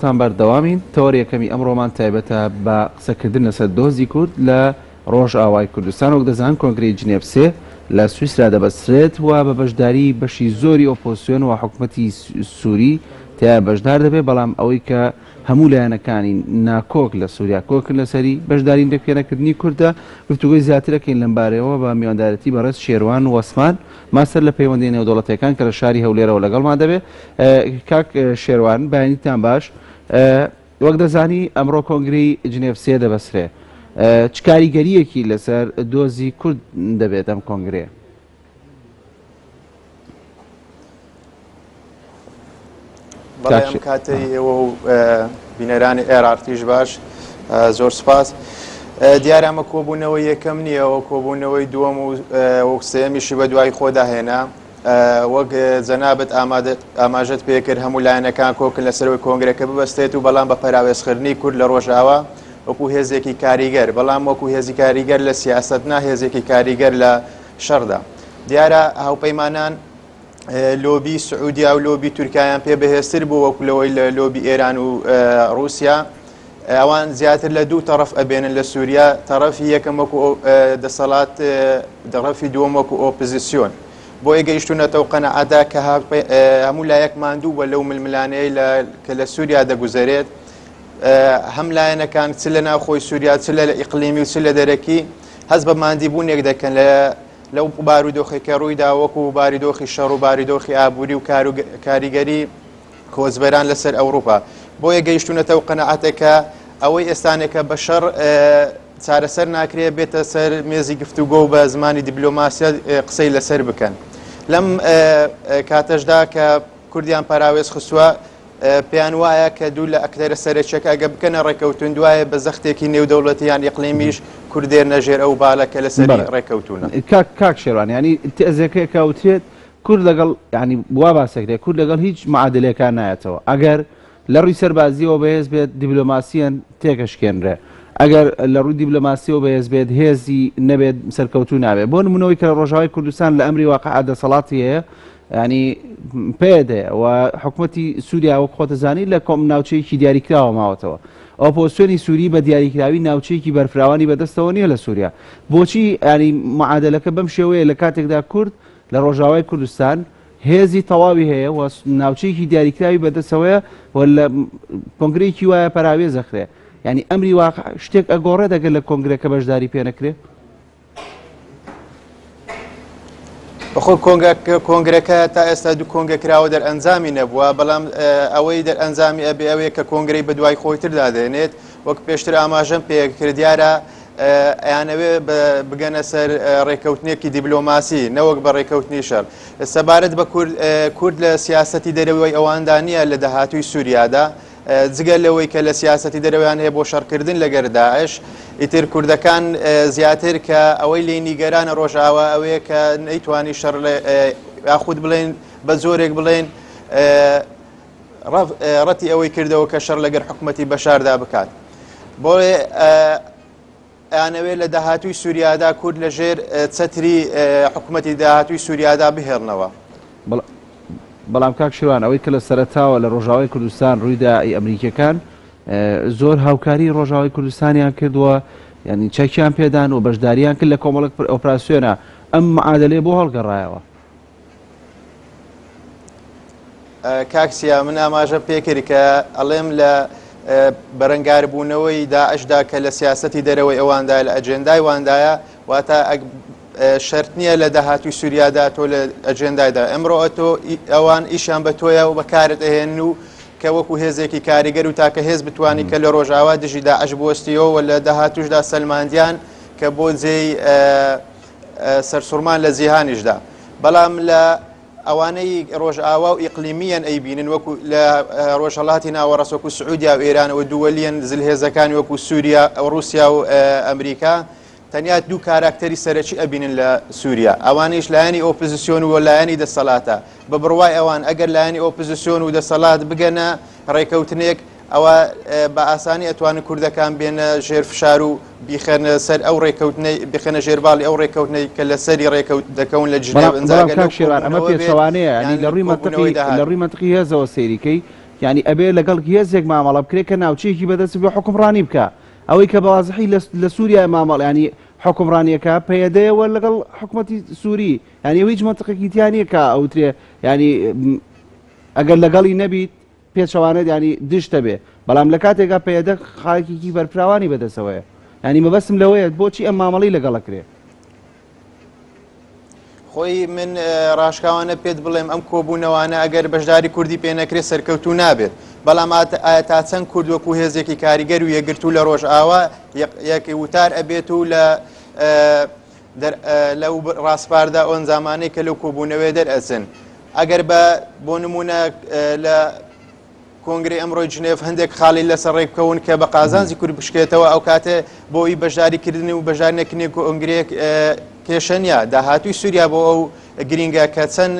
تان بەردەوامین، تەوەری یەکەمی ئەمڕۆمان تایبەتە بە قسەکردن لەسەر دۆزی کورد لە ڕۆژئاوای کوردستان. وەک دەزانن کۆنگرەی جنێف سێ لە سویسرا دەبەسترێت و بە بەشداری بەشی زۆری ئۆپۆزسیۆن و حکومەتی سوری تیایا بەشدار دەبێت، بەڵام ئەوەی کە هەموو لایەنەکانی ناکۆک لە سوریا کۆکن لەسەری بەشداری پێنەکردنی کوردە. گفتوگۆی زیاتر ئەکەین لەمبارەیەوە بە میواندارێتی بەڕێز شێروان وەسمان ماستەر لە پەیوەندیە نێودەوڵەتیەکان کە لە شاری هەولێرەوە لەگەڵمان دەبێت. کاک شێروان بەیانیتان باش. وەک دەزانی ئەمڕۆ کۆنگرەی جنێف سێ دەبەسرێ، چ کاریگەرییەکی لەسەر دۆزی کورد دەبێت ئەم کۆنگرەیە؟ بەڵێ ئەم کاتەی ئێوە و بینەرانی ئێرارتیش باش زۆر سپاس. دیارە ئەمە کۆبوونەوەی یەکەم نییە و کۆبوونەوەی دووەم و سێمیشی بە دوای خۆدا هێنا. وەک جەنابت ئاماژەت پێکرد هەموو لایەنەکان کۆکن لەسەرەوەی کۆنگرەکە ببەستێت و بەڵام بە پەراوێزخستنی کورد لە ڕۆژاوا وەکو هێزێکی کاریگەر بەڵام وەکو هێزی کاریگەر لە سیاست نا هێزێکی کاریگەر لە شەڕدا دیارە هاوپەیمانان لۆبی سعودیا و لۆبی تورکایان پێ بەهێزتر بوو وەکو لەوەی لە لۆبی ئێران و ڕووسیا ئەوان زیاتر لە دوو تەڕەف ئەبێنن لە سووریا تەڕەفی یەکەم وەکو دەسەڵات دەڕەفی دووەم وەکو ئۆپزیسیۆن بۆیە گەیشتونەتەوە قەنەعەتە کە هەموو لایەک ماندوو بە لەو ململانەیە کە لە سووریا دەگوزەرێت هەم لایەنەکان چ لە ناوخۆی سووریا چ لە ئیقلیمی و چ لە دەرەکی هەست بە ماندیبوونێک دەکەن لە لەو بارودۆخێک کە ڕوویدا وەکو باریدۆخی شەڕ و باریدۆخی ئابووری و کاریگەری کۆچبەران لەسەر ئەوروپا. بۆیە گەیشتوونەتە ئەو قەناعەتە کە ئەوەی ئێستانێکە بە شەڕ چارەسەر ناکرێ بێتە سەر مێزی گفتوگۆ و بە زمانی دیبلۆماسیەت قسەی لەسەر بکەن. لەم کاتەشدا کە کوردیان پەراوێز خستووە پێیان وایە کە دوو لە ئەکتەرە سەرەکیەکە ئەگە بکەنە ڕێکەوتون دوایە بە زەختێکی نێودەوڵەتی یان ئیقلیمیش کورد دێنە ژێر ئەو بالە کە لەسەری ڕێکەوتونە. کاک کاک شێروان یانی تێزەکەیە کە ئەوترێت کورد لەگەڵ یانی وا باسەکرێت کورد لەگەڵ هیچ معادلەیەکا نایەتەوە ئەگەر لە ڕووی سەربازیەوە بەهێز بێت دیبلۆماسیەن تێکەشکێنرێ ئەگەر لە ڕووی دیبلۆماسیەوە بەهێز بێت هێزی نەبێت سەرکەوتوو نابێت بۆ نمونەوەی کە لە ڕۆژاوای کوردستان لە ئەمری واقع دەسەڵاتی هەیە ینی پێدەیە و حکوومەتی سووریا وەک خۆتەزانی لە کۆم ناوچەیەکی دیاریکراوە ماوەتەوە ئۆپۆسیۆنی سووری بە دیاریکراوی ناوچەیەکی بەرفراوانی بەدەستەوە نییە لە سووریا بۆچی ینی معادلەکە بەم شێوەیە لە کاتێکدا کورد لە ڕۆژاوای کوردستان هێزی تەواوی هەیە و ناوچەیەکی دیاریکراوی بەدەستەوەیە و لە کۆنگرەیەکی وایە پەراوێز ئەخرێ یعنی ئەمری واقع شتێک ئەگۆڕێت ئەگەر لە کۆنگرەکە بەشداری پێ نەکرێ؟ بەخۆ کۆنگرەکە تا ئێستا دوو کۆنگە کراوە دەرئەنجامی نەبووە بەڵام ئەوەی دەرئەنجامی ئەبێ ئەوەیە کە کۆنگرەی بەدوای خۆی تردا دێنێت وەک پێشتر ئاماژەم پێکرد دیارە ئەیانەوێ بگەنە سەر ڕێکەوتنێکی دیبلۆماسی نەوەک بە ڕێکەوتنی شەڕ. سەبارەت بە کورد، کورد لە سیاسەتی دەرەوەی ئەواندا نییە لە داهاتووی سووریادا، جگە لەوەی کە لە سیاسەتی دەرەوەیان هەیە بۆ شەڕکردن لەگەر داعش، ئیتر کوردەکان زیاتر کە ئەوەی لێی نیگەرانە ڕۆژئاوا ئەوەیە کە نەیتوانی شەڕ یاخود بڵێن بە جۆرێک بڵێن ڕەتی ئەوەی کردەوە کە شەڕ لەگەر حکومەتی بەشاردا بکات. بۆیە ئەیانەوێت لە داهاتووی سووریادا کورد لە ژێر چەتری حکومەتی داهاتووی سووریادا بهێڵنەوە. بەڵام کاک شێوان ئەوەی کە لە سەرەتاوە لە ڕۆژاوای کوردستان ڕوویدا ئی ئەمریکیەکان زۆر هاوکاری ڕۆژاوای کوردستانیان کردووە یعنی چەکیان پێدان و بەشداریان کرد لە کۆمەڵک ئۆپراسیۆنە ئەم معادلەیە بۆ هەڵگەڕایەوە؟ کاک سیا من ئاماژەم پێکرد کە ئەڵێم لە بەرەنگاربوونەوەی داعشدا کە لە سیاسەتی دەرەوەی ئەواندا لە ئەجێندای واندایە واتە شەرت نییە لە داهاتوی سووریادا تۆ لە ئەجێندایدا ئەمڕۆ ئەتۆ ئەوان ئیشیان بە تۆیە و بەکارت ئەهێن و کە وەکو هێزێکی کاریگەر و تاکە هێز بتانی کە لە ڕۆژاوا دژی داعش بوەستیەوە و لە داهاتوشدا سەلماندیان کە بۆ جێی سەرسوڕمان لە جیهانیشدا بەڵام لە ئەوانەی ڕۆژئاوا و ئیقلیمییەن ئەیبینن وەکو لە ڕۆژهەڵاتی ناوەڕاست وەکو سعودیا و ئێران و دووەلیەن زلهێزەکانی وەکو سووریا و ڕوسیا و ئەمریکا تەنیا دوو کاراکتەری سەرەکی ئەبینن لە سووریا ئەوانیش لایەنی ئۆپزیسیۆن و لایەنی دەسەڵاتە بە بڕوای ئەوان ئەگەر لایەنی ئۆپزیسیۆن و دەسەڵات بگەنە ڕێکەوتنێک ئەوە بە ئاسانی ئەتوانن کوردەکان بێنە ژێر فشار و بیخەنە سەر ئەو ڕێکەوتنەی بخەنە ژێر باڵی ئەو ڕێکەوتنەی کە لەسەری ڕێکەوت دەکەون لە جنێڤ بەڵام کاک شێروان ئەمە پێچەوانەیە یانی لە ڕووی مەنتقی لە ڕووی مەنتقی هێزەوە سەیری کەی. یانی ئەبێ لەگەڵ هێزێک مامەڵە بکرێت کە ناوچەیەکی بەدەست بێ حوکمڕانی بکا ئەوەی کە بە وازحی لە سووریا مامەڵ ینی حوکمڕانیەکە پەیەدەیە وە لەگەڵ حکومەتی سووری یانی هیچ مەنتقێکی تیا نییە کە ئەوترێ ینی ئەگەر لەگەڵی نەبیت پێچەوانەت ینی دژتە بێ بەڵام لە کاتێکا پەیەدە خاکێکی بەرفراوانی بەدەستەوەیە ینی مەبەستم لەوەیە بۆچی ئەم مامەڵی لەگەڵەکرێ خۆی من ڕاشکاوانە پێت بڵێم ئەم کۆبوونەوانە ئەگەر بەشداری کوردی پێ نەکرێت سەرکەوتوو نابێت بەڵام ئایا تا چەند کورد وەکو هێزێکی کاریگەر و یەکگرتوو لە ڕۆژئاوا یەک وتار ئەبێت و لە لەو ڕاسپاردە ئەنجامانەی کە لەو کۆبوونەوەی دەرئەچن ئەگەر بە بۆ نمونە لە کۆنگرەی ئەمڕۆی جنێف هەندێک خاڵی لەسەر ڕێکبکەون کە بە قازانجی کورد بشکێتەوە ئەو کاتێ بۆ ئەوی بەشداری کردن و بەشداری نەکردنی کۆنگرەیەک کێشە نییە داهاتووی سووریا بۆ ئەو گرینگە کە چەند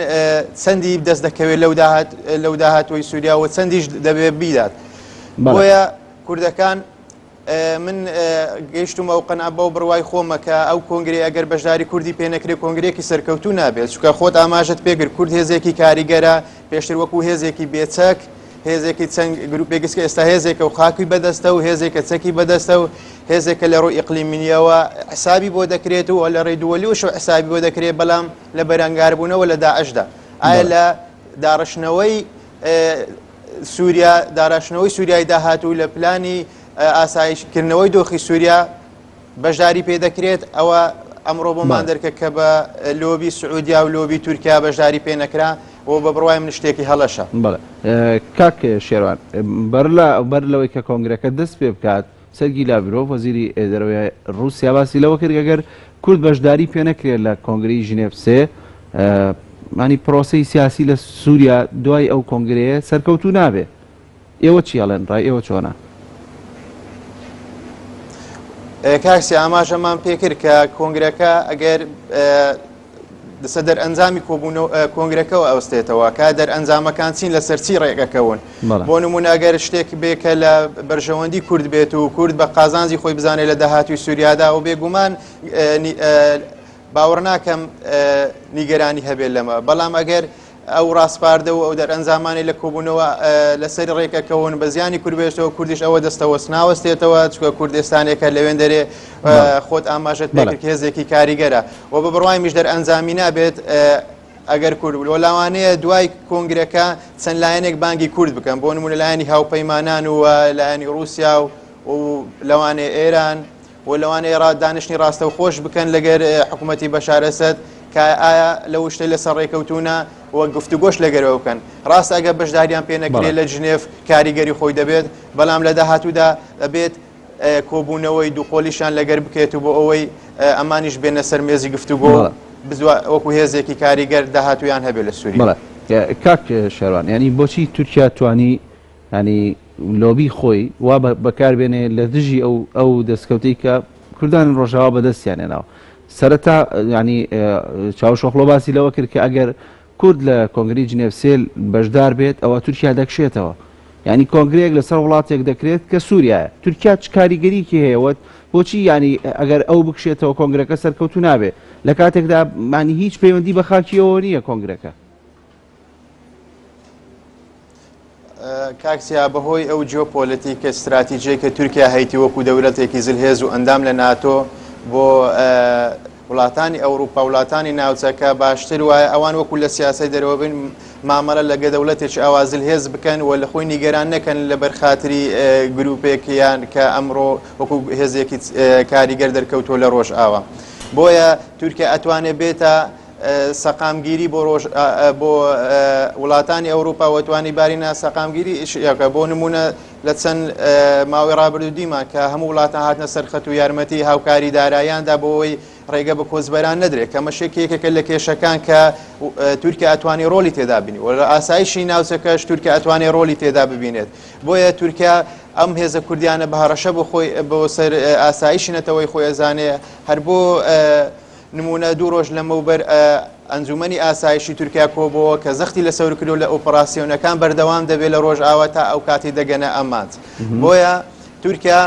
چەندی دەست دەکەوێت لەو داهات لەو داهاتووی سووریا و چەندیش دەبێت بیدات بۆیە کوردەکان من گەیشتومە ئەو قەناعەت بەو بڕوای خۆمە کە ئەو کۆنگرەی ئەگەر بەشداری کوردی پێ نەکرێت کۆنگرێکی سەرکەوتوو نابێت چونکە خۆت ئاماژەت پێکرد کورد هێزێکی کاریگەرە پێشتر وەکو هێزێکی بێچەک هێزێکی چەند گروپێک کە ئێستا هێزێکە و خاکی بەدەستە و هێزێکە چەکی بەدەستە و هێزێکە لە ڕووی ئیقلیمینیەوە حسابی بۆ دەکرێت و لە ڕێی دووەلیش و حسابی بۆ دەکرێت بەڵام لە بەرەنگاربوونەوە لە داعشدا ئایا لە داڕشتنەوەی سووریا داراشنەوەی سووریای داهاتوو لە پلانی ئاسایشکردنەوەی دۆخی سووریا بەشداری پێ دەکرێت ئەوە ئەمڕۆ بۆمان دەرکە کە بە لۆبی سعودیا و لۆبی تورکیا بەشداری پێ نەکرا و بە بڕوای من شتێکی هەڵەشە. بەڵێ کاک شێروان بەر لە بەر لەوەی کە کۆنگرەکە دەست پێ بکات سەرگی لاڤرۆڤ وەزیری دەرەوەی ڕووسیا باسی لەوە کرد ئەگەر کورد بەشداری پێ نەکرێت لە کۆنگرەی ژنێف سێ مانی پرۆسەی سیاسی لە سووریا دوای ئەو کۆنگرەیە سەرکەوتوو نابێ ئێوە چی ئەڵێن ڕای ئێوە چۆنە؟ کاک سیا ئاماژەمان پێکرد کە کۆنگرەکە ئەگەر لەسەر دەرئەنجامی کۆبوونەوە کۆنگرەکەوە ئەوستێتەوە کە دەرئەنجامەکان چین لەسەر چی ڕێکەکەون بۆ نمونە ئەگەر شتێک بێ کە لە بەرژەوەندی کورد بێت و کورد بە قازانجی خۆی بزانێت لە داهاتوی سووریادا و بێگومان باوەڕ ناکەم نیگەرانی هەبێت لەمە بەڵام ئەگەر ئەو ڕاسپاردە و ئەو دەرئەنجامانەی لە کۆبوونەوە لەسەری ڕێکەکەون بە زیانی کورد بێتەوە کوردیش ئەوە دەستەوەست ناوەستێتەوە چونکە کوردستانێکە لەوێندەرێ خۆت ئاماژەت پێکرد هێزێکی کاریگەرە و بە بڕوای میش دەرئەنجامی نابێت ئەگەر کورد بوو لەوانەیە دوای کۆنگرەکە چەند لایەنێک بانگی کورد بکەن بۆ نمونە لایەنی هاوپەیمانان و لایەنی رووسیا و لەوانەیە ئێران و لەوانەیە ڕا دانیشتنی ڕاستەوخۆش بکەن لەگەر حکوومەتی بەشار ئەسەد کە ئایا لەو شتەی لەسەر ڕێکەوتوونە و گفتوگۆش لەگەرەوە بکەن ڕاستە ئەگەر بەشداریان پێ نەکرێت لە جنێف کاریگەری خۆی دەبێت بەڵام لە داهاتوودا دەبێت کۆبوونەوەی دووقۆلیشان لەگەر بکرێت و بۆ ئەوەی ئەمانیش بێنە سەر مێزی گفتوگۆ وەکو هێزێکی کاریگەر داهاتوویان هەبێت لە سووریا. کاک شێروان یانی بۆچی تورکیا توانی یانی لۆبی خۆی وا بەکار بێنێ لە دژی ئەو ئەو دەستکەوتەی کە کوردانی ڕۆژاوا بەدەستیان هێناوە. سەرەتا یانی چاوشئۆغلۆ باسی لەوە کرد کە ئەگەر کورد لە کۆنگرەی جنێف سێ بەشدار بێت ئەوە تورکیا دەکشێتەوە. یانی کۆنگرەیەک لەسەر وڵاتێک دەکرێت کە سووریایە. تورکیا چ کاریگەریی هەیە وە بۆچی یانی ئەگەر ئەو بکشێتەوە کۆنگرەکە سەرکەوتوو نابێ لە کاتێکدا مانی هیچ پەیوەندی بە خاکیەوە نییە کۆنگرەکە. کاک سیا بەهۆی ئەو جیۆپۆلەتیکە ستراتیجیەی کە تورکیا هەیتی وەکو دەولەتێکی زلهێز و ئەندام لە ناتۆ بۆ وڵاتانی ئەوروپا وڵاتانی ناوچەکە باشتر وایە ئەوان وەکو لە سیاسەی دەرەوە بن مامەڵە لەگە دەوڵەتێکی ئاوا زلهێز بکەن و لە خۆی نیگەران نەکەن لە بەرخاتری گروپێک یان کە ئەمڕۆ وەکو هێزێکی کاریگەر دەرکەوتووە لە ڕۆژئاوا بۆیە تورکیا ئەتوانێت بێتە سەقامگیری بۆ ڕۆژ بۆ وڵاتانی ئەوروپا و توانی باری ناسەقامگیری ئیشەکە بۆ نمونە لە چەند ماوەی ڕابردوو دیمان کە هەموو وڵاتان هاتنە سەرخەت و یارمەتی هاوکاری دارایاندا بۆ ئەوەی ڕێگە بە کۆچبەران نەدرێت کە مەشێک یەکێکە لە کێشەکان کە تورکیا ئەتوانی ڕۆلی تێدا بینی و لە ئاسایشی ناوچەکەش تورکیا ئەتوانێت ڕۆلی تێدا ببینێت بۆیە تورکیا ئەم هێزە کوردیانە بە هەڕەشە بۆ خۆی بۆ سەر ئاسایشی نەتەوەی خۆی ئەزانێ هەر بۆ نموونە دوو ڕۆژ لەمەوبەر ئەنجوومەنی ئاسایشی تورکیا کۆبۆوە کە زەختی لەسەر کردووە لە ئۆپەراسیۆنەکان بەردەوام دەبێت لە ڕۆژئاوا تا ئەو کاتەی دەگەنە ئامانج. بۆیە تورکیا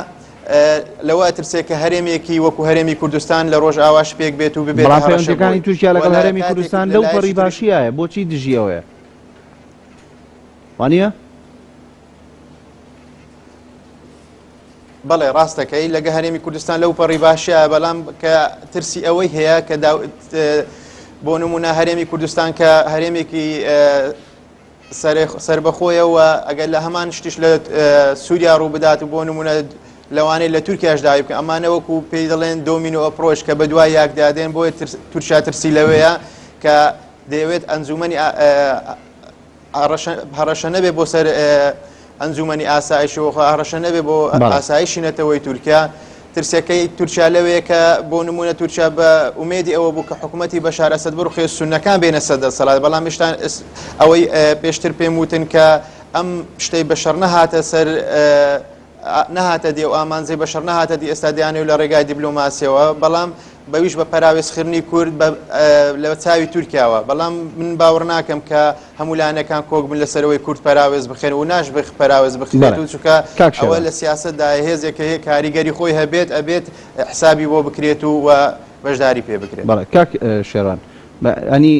لەوە ئەترسێ کە هەرێمێکی وەکو هەرێمی کوردستان لە ڕۆژئاواش پێک بێت و ببێتە بەڵام هەڕەشە پەیوەندیەکانی بۆی تورکیا و لەگەڵ لە هەرێمی کاتێک کوردستان لە لەو لایەکی پەڕی تریش باشیایە بۆچی دژی ئەوەیە؟ وانیە؟ بەڵێ ڕاستەکەی لەگە هەرێمی کوردستان لەو پەڕی باشە بەڵام کە ترسی ئەوەی هەیە کە بۆ نمونە هەرێمی کوردستان کە هەرێمێکی سەربەخۆیە و ئەگەر لە هەمان شتیش لە سووریا ڕوو بدات و بۆ نمونە لەوانەیە لە تورکیاش داوی بکەن ئەمانە وەکو پێی دەڵێن domino approach کە بە دوای یاکدا دێن بۆیە تورکیا ترسی لەوەیە کە دەیەوێت ئەنجومەنی هەڕەشە نەبێ بۆ سەر ئەنجومەنی ئاسایش و هەڕەشە نەبێ بۆ ئاسایشی نەتەوەی تورکیا. ترسەکەی تورکیا لەوەیە کە بۆ نمونە تورکیا بە ئومێدی ئەوە بوو کە حکوومەتی بەشار ئەسەد بڕوخێ سونەکان بێنە سەر دەسەڵات بەڵام هێشتا ئەوەی پێشتر پێم وتن کە ئەم شتەی بەشەر نەهاتە سەر نەهاتە دی و ئامانجەی بەشەر نەهاتە دی ئێستا دەیانەوێت لە ڕێگای دیبلۆماسیەوە بەڵام بەویش بە پەراوێزخرنی کورد لە چاوی تورکیاوە بەڵام من باوەڕ ناکەم کە هەموو لایەنەکان کۆک بن لەسەرەوەی کورد پەراوێز بخێن و ناش بخ پەراوێز بخرێت و چونکە ئەوە لە سیاسەتدا هێزێک کە هەیە کاریگەری خۆی هەبێت ئەبێت حسابی بۆ بکرێت و بەشداری پێ بکرێت. بەڵێ کاک شێروان ئەنی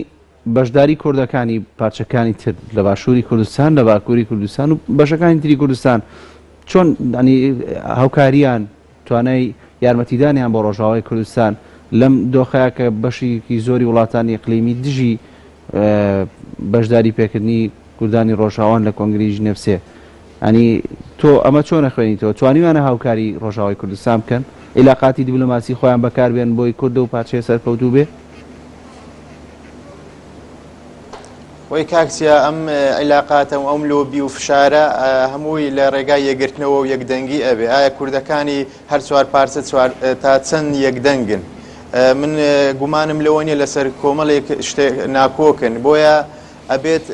بەشداری کوردەکانی پارچەکانی تر لە باشووری کوردستان، لە باکووری کوردستان و بەشەکانی تری کوردستان چۆن یانی هاوکارییان، توانای یارمەتیدانیان بۆ ڕۆژاوای کوردستان لەم دۆخەیا کە بەشێکی زۆری وڵاتانی ئیقلیمی دژی بەشداری پێکردنی کوردانی ڕۆژاوان لە کۆنگرەی ژنێف سێ یانی تۆ ئەمە چۆن ئەخوێنیتەوە؟ توانیویانە هاوکاری ڕۆژاوای کوردستان بکەن؟ عیلاقاتی دیبلۆماسی خۆیان بەکار بێنن بۆی کورد لەو پارچەیە سەرکەوتوو بێ؟ وەی کاک چیا ئەم عیلاقاتە و ئەم لۆبی و فشارە هەمووی لە ڕێگای یەکگرتنەوە و یەکدەنگی ئەبێ ئایا کوردەکانی هەر چوار پارچە چوار تا چەند یەکدەنگن من گومانم لەوە نییە لەسەر کۆمەڵێک شتێک ناکۆکن بۆیە ئەبێت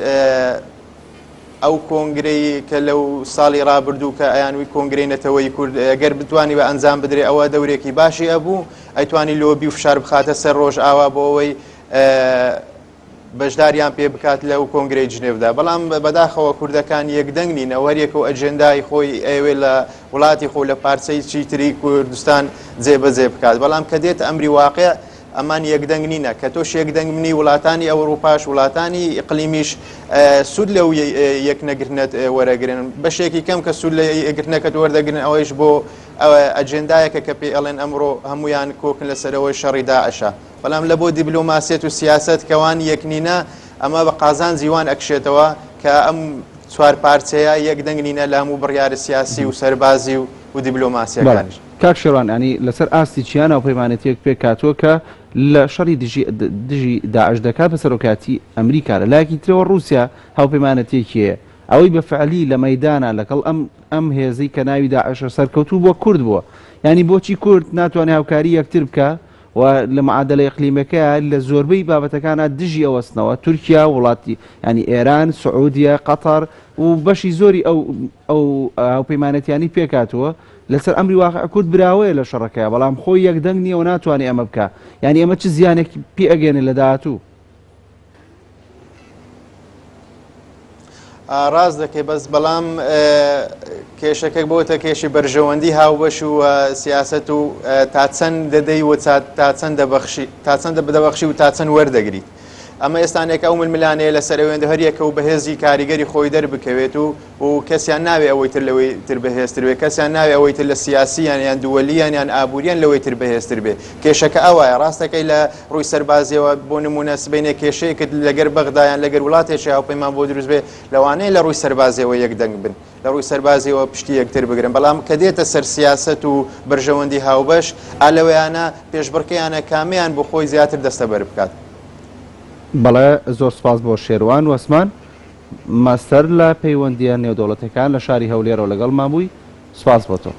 ئەو کۆنگرەی کە لەو ساڵی ڕابردوو کە ئەیانوی کۆنگرەی نەتەوەی کورد گەر بتوانی بە ئەنجام بدرێ ئەوە دەورێکی باشی ئەبوو ئەیتوانی لۆبی و فشار بخاتە سەر ڕۆژئاوا بۆ ئەوەی بەشداریان پێ بکات لەو کۆنگرەی جنێفدا بەڵام بەداخەوە کوردەکان یەکدەنگ نین ئەو هەریەکە و ئەجێندای خۆی ئەیەوێت لە وڵاتی خۆ لە پارچەی چیتری کوردستان جێبەجێ بکات بەڵام کە دێت ئەمری واقع ئەمان یەکدەنگ نینە کە تۆش یەکدەنگ منی وڵاتانی ئەوروپاش وڵاتانی ئیقلیمیش سوود لەو یەک نەگرتنەت وەرەگرن بەشێکی کەم کە سوود لە یەکگرتنەکەت وەردەگرن ئەوەیش بۆ ئەجێندایەکە کە پێی ئەڵێن ئەمڕۆ هەمویان کۆکن لەسەرەوەی شەڕی داعشە بەڵام لە بۆ دیبلۆماسیەت و سیاسەت کەوان یەک نینە ئەمە بە قازانجی وان ئەکشێتەوە کە ئەم چوار پارچەیە یەک دەنگ نینە لە هەموو بڕیارە سیاسی و سەربازی و و دیبلۆماسیەکانیش. کاک شێروان یانی لەسەر ئاستی چیان هاوپەیمانێتیەک پێکهاتووە کە لە شەڕی دژی دژی داعش دەکات بە سەرۆکایەتی ئەمریکا لە لایەکی ترەوە ڕووسیا هاوپەیمانەتیەکی هەیە ئەوەی بە فعلی لە مەیدانا لەگەڵ ئەم ئەم هێزەی کە ناوی داعشە سەرکەوتوو بووە کورد بووە یانی بۆچی کورد ناتوانێ هاوکاری یەکتر بکا و لە معادلە ئیقلیمەکەیا لە زۆربەی بابەتەکانا دژی ئەوەستنەوە، تورکیا، وڵاتی یانی ئێران، سعودیە، قەتەر و بەشی زۆری ئەو ئەو هاوپەیمانێتیانەی پێکهاتووە، لەسەر ئەمری واقع کورد براوەیە لە شەڕەکەیا، بەڵام خۆی یەکدەنگ نییە و ناتوانێ ئەمە بکا، یانی ئەمە چ زیانێک پێ ئەگەیەنێ لە داهاتوو؟ ڕاست دەکەی بەس بەڵام کێشەکە بۆتە کێشی بەرژەوەندی هاوبەش و سیاست و تا چەند دەدەی و تا چەند دەبەخشی تا چەند بدەبەخشی و تا چەند وەردەگریت ئەمە ئێستانێک ئەو ململانەیە لەسەر ئەوێندە هەریەکە و بەهێزی کاریگەری خۆی دەربکەوێت و و کەسیان ناوێ ئەوەی تر لەوەی تر بەهێزتر بێ، کەسیان ناوێ ئەوەی تر لە سیاسییان یان دووەلییان یان ئابووریان لەوەی تر بەهێزتر بێ. کێشەکە ئەوایە. ڕاستەکەی لە ڕووی سەربازییەوە بۆ نموونە سبەینێ کێشەیەکت لەگەر بەغدا یان لەگەر وڵاتێکی هاوپەیمان بۆ دروست بێ، لەوانەیە لە ڕووی سەربازییەوە یەکدەنگ بن، لە ڕووی سەربازییەوە پشتی یەکتر بگرن، بەڵام کە دێتە سەر سیاسەت و بەرژەوەندی هاوبەش، ئا لەوەیانە پێشبڕکێیانە کامەیان بۆ خۆی زیاتر دەستەبەر بکات. بەڵێ زۆر سوپاس بۆ شێروان وەسمان. ماستەر لە پەیوەندییە نێودەوڵەتیەکان لە شاری هەولێرەوە لەگەڵمان بووی، سوپاس بۆ تۆ.